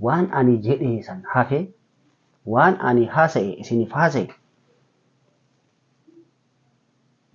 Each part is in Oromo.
Waan ani jedhe san hafe, waan ani haasa'e isiniif haasa'e.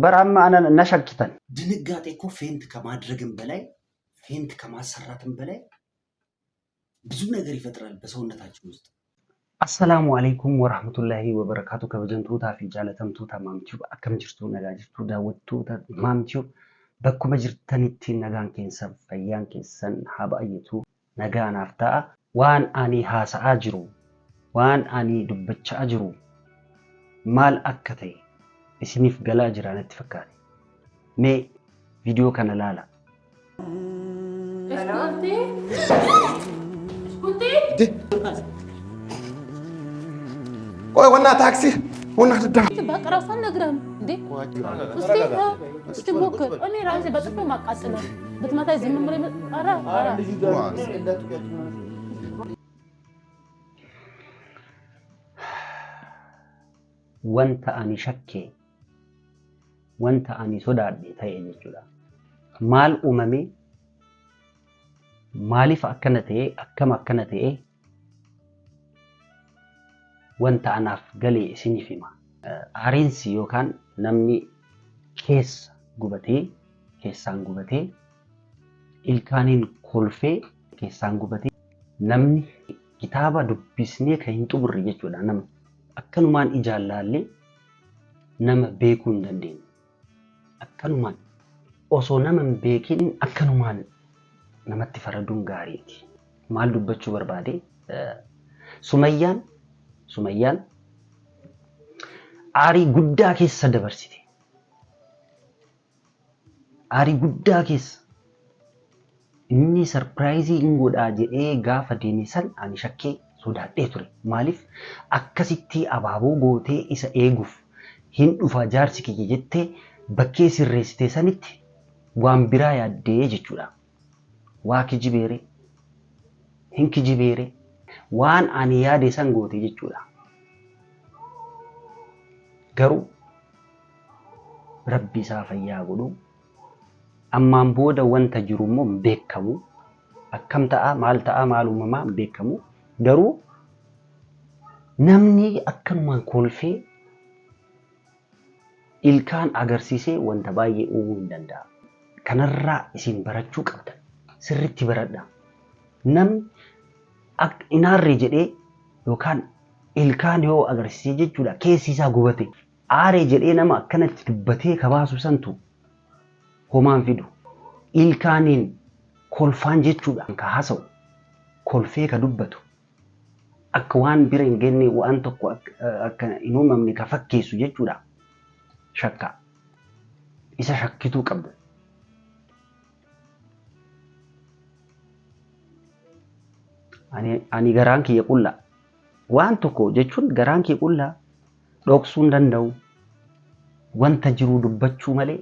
Bara amma ana na shakkitan. ድንጋጤ እኮ ፌንት ከማድረግም በላይ ፌንት ከማሰራትም በላይ ብዙ ነገር ይፈጥራል በሰውነታችን ውስጥ። Assalaamu alaikum warahmatullahi wabarakaatu. Kabajamtootaa fi jaalatamtoota Maamtube, akkam jirtu? Nagaa jirtu? Daawwattoota Maamtube, bakkuma jirtanitti nagaan keessan, fayyaan keessan haa baay'atu, nagaa naaf ta'a. Waan ani haasa'aa jiru, waan ani dubbachaa jiru maal akka ta'e isiniif galaa jira natti fakkaate. Mee viidiyoo kana laala. ايش قلتي؟ ايش قلتي؟ ቆይ ወና ታክሲ ወና ትዳ በቃ ራሷን ነግረህም እንዴ? እስቲ እስቲ ሞክር። እኔ ራሴ በጥፊ ማቃጥለው ብትመታኝ ዝም ብሎ ኧረ ኧረ Wanta ani shakke, wanta ani sodaadhe ta'e jechuudha. Maal uumame? Maaliif akkana ta'e? Akkam akkana ta'e? Wanta anaaf gale isiniif hima. Aariinsi yookaan namni keessa gubatee, keessaan gubatee, ilkaaniin kolfee keessaan gubatee, namni kitaaba dubbisnee kan hin xumurre jechuudha. Nama akkanumaan ijaan laallee nama beekuu hin dandeenye. Akkanumaan osoo nama hin beekin akkanumaan namatti faraduun gaariiti. Maal dubbachuu barbaade? Sumayyaan aarii guddaa keessa dabarsite. Aarii guddaa keessa inni surprise hin godhaa jedhee gaafa deeme san ani shakkee sodaadhee ture. Maaliif akkasitti abaaboo gootee isa eeguuf hin dhufa jaarsi kiyya jettee bakkee sirreessite sanitti waan biraa yaaddee jechuudha. Waa kijibeere, hin kijibeere, waan ani yaade san goote jechuudha. Garuu Rabbi isaa fayyaa godhu. Ammaan booda wanta jiru immoo hin beekamu. Akkam ta'a, maal ta'a, maal uumamaa hin beekamu. Garuu namni akkanumaan kolfee ilkaan agarsiisee wanta baay'ee uumuu hin danda'a. Kanarraa isin barachuu qabdan. Sirriitti baradha. Namni inaarree jedhee yookaan ilkaan yoo agarsiisee jechuudha, keessi isaa gubate. Aaree jedhee nama akkanatti dubbatee kabaasu santu homaan fidu. Ilkaaniin kolfaan jechuudha ka haasa'u, kolfee ka dubbatu, akka waan bira hin genne, waan tokko akka hin uumamne ka fakkeessu jechuudha. Shakka. Isa shakkituu qabda. Ani garaan kiyya qullaa. Waan tokko jechuun garaan kiyya qullaa, dhoksuu hin danda'u. Wanta jiru dubbachuu malee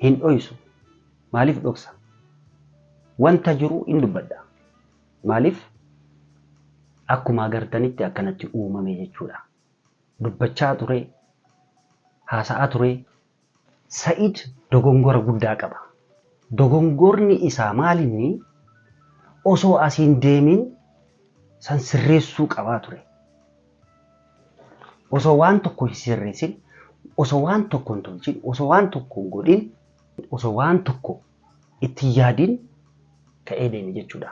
hin dhoysu. Maaliif dhoksa? Wanta jiru hin dubbadha. Maaliif? Akkuma agartanitti akkanatti uumame jechuudha. Dubbachaa ture, haasa'aa ture. Sa'id dogongora guddaa qaba. Dogongorni isaa maalinni? Osoo asiin deemin san sirreessuu qabaa ture. Osoo waan tokko hin sirreessin, osoo waan tokko hin tolchin, osoo waan tokko hin godhin, osoo waan tokko itti hin yaadin ka'ee deeme jechuudha.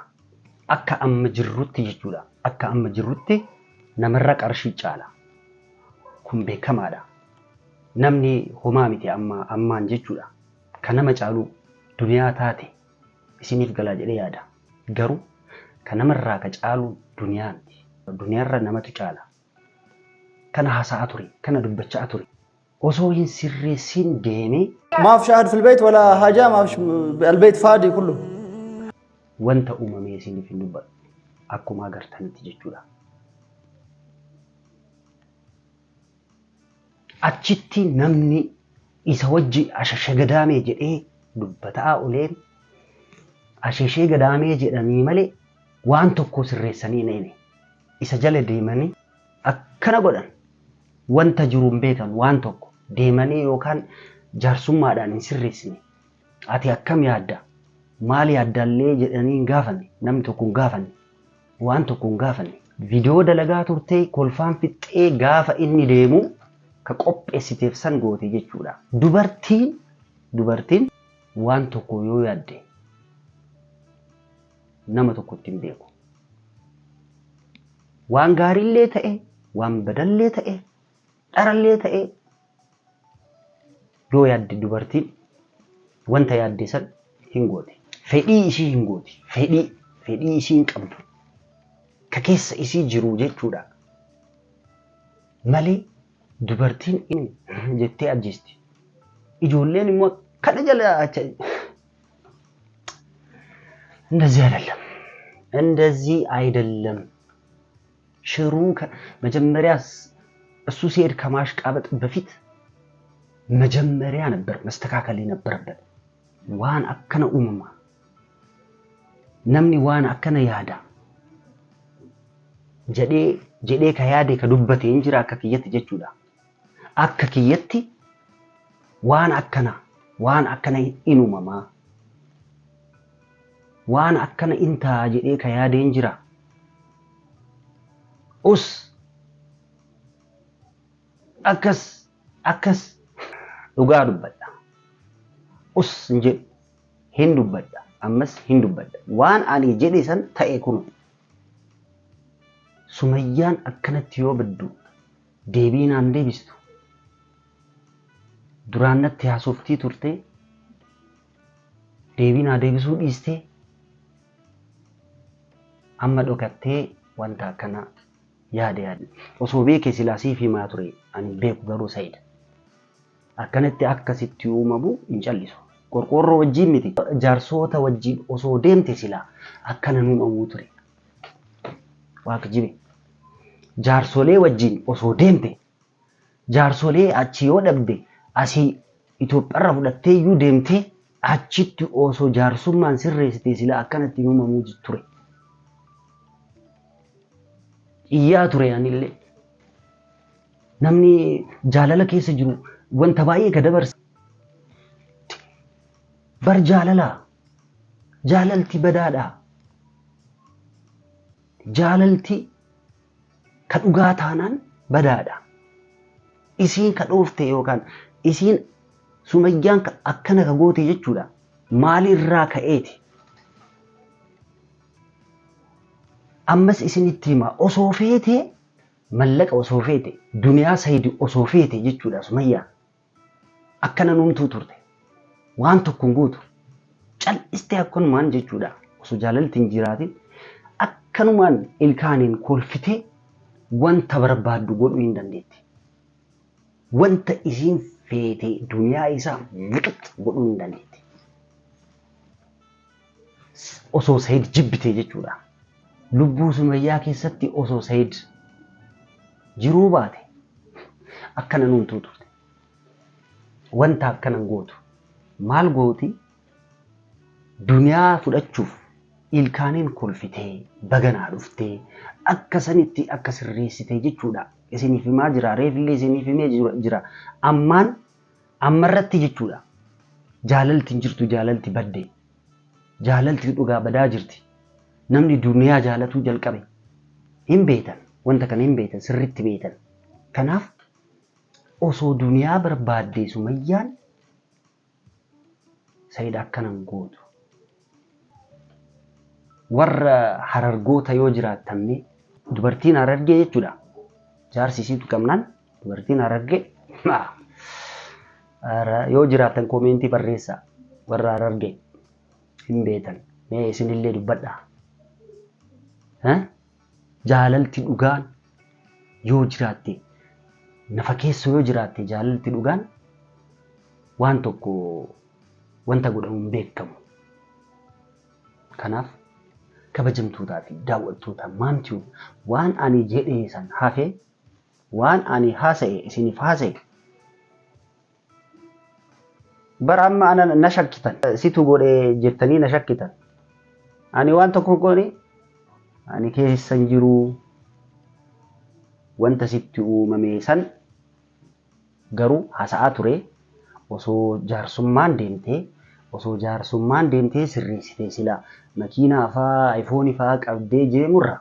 Akka amma jirrutti jechuudha. Akka amma jirrutti namarra qarshii caala. Kun beekamaadha. Namni homaa miti amma ammaan jechuudha. Kan nama caalu duniyaa taate, isiniif galaa jedhee yaada. Garuu kan namarraa ka caalu duniyaa miti. Duniyaarra namatu caala. Kana haasa'aa ture, kana dubbachaa ture. Osoo hin sirreessin deemee. ما في شاهد في البيت ولا حاجه، ما فيش، البيت فاضي كله. Wanta uumamee isiniif hin dubbadhu. Akkuma agartanitti jechuudha. Achitti namni isa wajji ashashe gadaamee jedhee dubbataa oleen, ashashee gadaamee jedhanii malee waan tokko sirreessanii hin eene. Isa jala deemanii akkana godhan, wanta jiru hin beekan, waan tokko deemanii yookaan jaarsummaadhaan hin sirreessine. Ati akkam yaadda? Maal yaaddaallee jedhanii hin gaafanne. Namni tokko hin gaafanne. Waan tokko hin gaafanne. Viidiyoo dalagaa turtee kolfaan fixxee gaafa inni deemu ka qopheessiteef san goote jechuudha. Dubartiin dubartiin waan tokko yoo yaadde nama tokkotti hin beeku. Waan gaariillee ta'e, waan badallee ta'e, dharallee ta'e yoo yaadde dubartiin wanta yaadde san hin gooti. Fedhii ishii hin gooti. Fedhii fedhii ishii hin qabdu. Ka keessa isii jiru jechuudha. Malee dubartiin inni jettee ajjeesti. Ijoolleen immoo kana jala እንደዚህ አይደለም፣ እንደዚህ አይደለም። ሽሩ መጀመሪያ እሱ ሲሄድ ከማሽቃበጥ በፊት መጀመሪያ ነበር መስተካከል የነበረበት። Waan akkana uumama namni waan akkana yaada jedhee jedhee ka yaade ka dubbate hin jira akka kiyyatti jechuudha. Akka kiyyatti waan akkana waan akkana in uumamaa waan akkana in ta'a jedhee ka yaade hin jira. Us akkas akkas dhugaa dubbadha. Us hin jedhu hin dubbadha ammas hin dubbadha. Waan ani jedhe san ta'e kun Sumayyaan akkanatti yoo baddu deebii naan deebistu. Duraan natti haasoftii turte deebii naa deebisuu dhiistee amma dhokattee wanta akkana yaade yaade. Osoo beekee silaa siif himaa ture ani beeku garuu Said. Akkanatti akkasitti uumamu hin callisu. Qorqoorroo wajjin miti jaarsoota wajjin osoo deemte silaa akkana uumamuu ture. Waaqa jibe. Jaarsolee wajjin osoo deemte jaarsolee achi yoo dhabde asii Itoophiyaarra fudhattee iyyuu deemtee achitti osoo jaarsummaan sirreessite silaa akkanatti hin uumamuu ture. Iyyaa ture anillee. Namni jaalala keessa jiru wanta baay'ee ka dabarse. Bar jaalala jaalalti badaadha. Jaalalti ka dhugaa taanaan badaadha. Isiin ka dhoofte yookaan isiin Sumayyaan akkana ka goote jechuudha. Maalirraa ka'eeti? Ammas isinitti hima osoo feete mallaqa osoo feete duniyaa Sayidi osoo feete jechuudha Sumayyaa. Akkana nuumtuu turte. Waan tokko hin gootu. Cal'istee akkanumaan jechuudha. Osoo jaalalti hin jiraatin akkanumaan ilkaaniin kolfitee wanta barbaaddu godhuu hin dandeetti. Wanta isiin feete duniyaa isaa muxux godhuu hin dandeetti. Osoo Sayid jibbite jechuudha. Lubbuu Sumayyaa keessatti osoo Sayid jiruu baate akkana nuumtuu turte. Wanta akkana hin gootu. Maal gooti? Duniyaa fudhachuuf ilkaaniin kolfitee baganaa dhuftee akka sanitti akka sirreessitee jechuudha. Isiniif himaa jira. Reefillee isiniif himee jira. Ammaan ammarratti jechuudha. Jaalalti hin jirtu jaalalti badde. Jaalalti dhugaa badaa jirti. Namni duniyaa jaalatuu jalqabe. Hin beetan. Wanta kana hin beetan. Sirriitti beetan. Kanaaf osoo duniyaa barbaaddee Sumayyaan Sayid akkana hin gootu. Warra harargoota yoo jiraattan dubartiin harargee jechuudha. Jaarsi isiitu qabnaan dubartiin harargee yoo jiraattan koomentii barreessaa warra harargee hin beetan. Mee isinillee dubbadhaa. Jaalalti dhugaan yoo jiraatte nafa keessa yoo jiraatte jaalalti dhugaan waan tokko wanta godhamu hin beekamu. Kanaaf kabajamtootaa fi daawwattoota maamtiyu waan ani jedhee san hafe waan ani haasa'e isiniif haasa'e bara amma ana na shakkitan situ godhe jettanii na shakkitan ani waan tokko goone ani keessa hin jiru wanta sitti uumame san garuu haasa'aa ture osoo jaarsummaan deemtee Osoo jaarsummaan deemtee sirreessitee silaa makiinaa faa iPhone faa qabdee jeemurra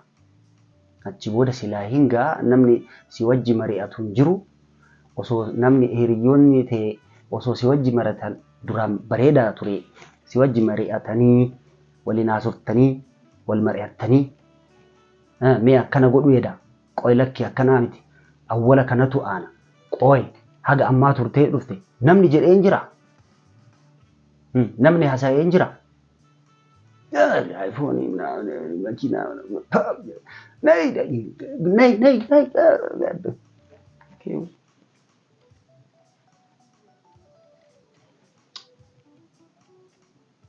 achi booda silaa hin ga'a namni si wajji mari'atu hin jiru. Osoo namni hiriyoonni ta'e osoo si wajji maratan duraan bareedaa ture si wajji mari'atanii waliin haasoftanii wal mari'attanii mee akkana godhu jedha qoy lakki akkanaa miti awwala kanatu aana qoy haga ammaa turtee dhufte namni jedhee hin jira. Namni haasa'ee hin jira. iPhone makiinaa ነይ ነይ ነይ ነይ.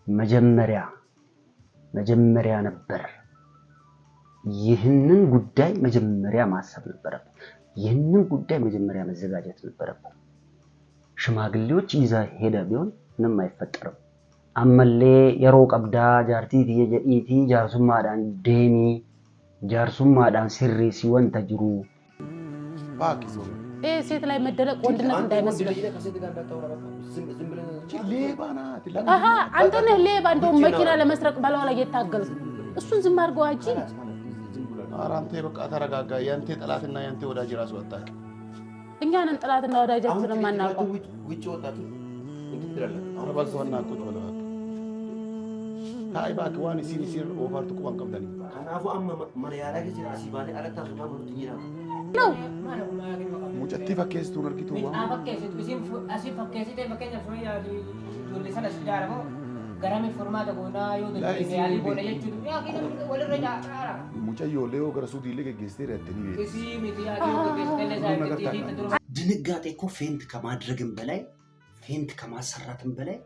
መጀመሪያ መጀመሪያ ነበር ይህንን ጉዳይ መጀመሪያ ማሰብ ነበረብን። ይህንን ጉዳይ መጀመሪያ መዘጋጀት ነበረብን። ሽማግሌዎች ይዘህ ሄደ ቢሆን ምንም አይፈጠርም። Ammallee yeroo qabdaa jaartii tiyya jedhiitii jaarsummaadhaan deemii jaarsummaadhaan sirreessi wanta jiru. እባክህ ዞር። ይሄ ሴት ላይ መደለቅ ወንድነት አንተ ወንድ እንዳይመስልህ። ልጅ ነህ፣ ከሴት ጋር እንዳታወራ በቃ። ዝም ዝም ብለህ ሌባ ናት። አሀ አንተ ነህ ሌባ። እንደውም መኪና ለመስረቅ ባለዋ ላይ እየታገልክ እሱን ዝም አድርገው አጂ። ኧረ አንተ በቃ ተረጋጋ። የአንተ ጠላትና የአንተ ወዳጅ ራሱ አታውቅም። እኛ ነን ጠላትና አሁን ወዳጃችንን የማናውቀው። ውጭ ወጣችሁ እንትን ትላላችሁ። ኧረ በልተውና ቁጭ በል እባክህ። Taa'i እባክህ waan isiin isiin oofaartu quban qabdanii. Kanaafuu amma mana yaalaa keessa jira asii baanee alatti haasofnaa godhutti jira. ነው። Mucattii fakkeessituun argitu waan. Fakkeessitu isin asii fakkeessitee fakkeenyaaf sumayyaa ijoollee sana si jaaramoo garami furmaata goonaa yoo dandeenye yaalii goona jechuudha. Yaa walirra jaara. Mucayyoolee yoo gara suudiillee geggeessitee reettanii beekti. Isii miti yaa geggeessitee isaa itti ድንጋጤ እኮ faint ከማድረግም በላይ faint ከማሰራትም በላይ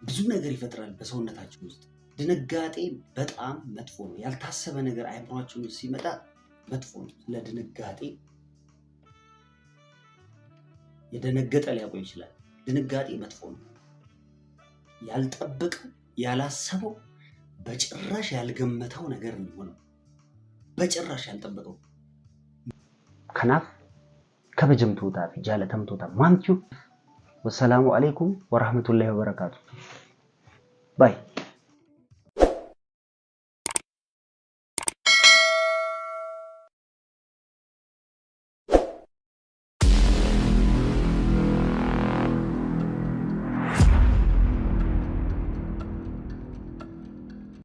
ብዙ ነገር ይፈጥራል በሰውነታችን ውስጥ። ድንጋጤ በጣም መጥፎ ነው። ያልታሰበ ነገር አእምሯችን ውስጥ ሲመጣ መጥፎ ነው። ለድንጋጤ የደነገጠ ሊያውቀው ይችላል። ድንጋጤ መጥፎ ነው። ያልጠበቀው ያላሰበው በጭራሽ ያልገመተው ነገር ነው የሚሆነው። በጭራሽ ያልጠበቀው። Kanaaf kabajamtootaa fi jaalatamtoota maamtuu wassalaamu alaikum warahmatullahi wabarakaatu. Bye.